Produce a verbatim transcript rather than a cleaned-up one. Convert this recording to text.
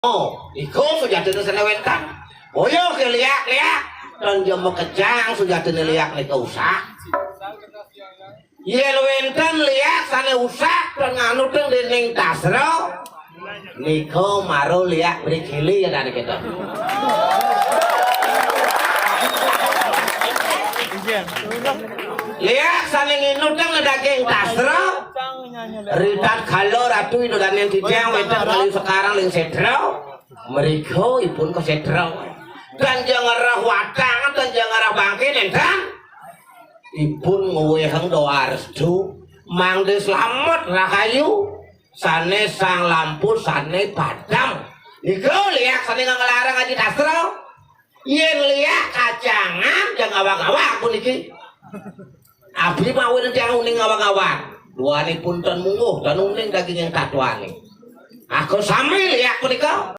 Oh, iku sujatine sane wenten. Boyo ke liak-liak. Dan jemo kejang sujatine liak nika usah. Yen wenten liak sane usah dan nganuteng dening tasra, nika maro liak mrigili ya tadi kita. Liak sane nginuteng daging tasra, ritat kala ratu ino danen titiang wenten kali sekarang ling sedra, mriga ipun kesedra. Dan jangarah watang, dan jangarah bangke nenten. Ipun ngweheng doa restu, mangde slamet rahayu, sane sang lampu sane padam. Niku liak sane nglarang aji tasra. Yen liak kacangan, jang awak-awak puniki. Abdi mawon tiyang uning awak-awak. Duanipun ten mungguh, ten uning daging yang tatwane. Aku sami liak punika.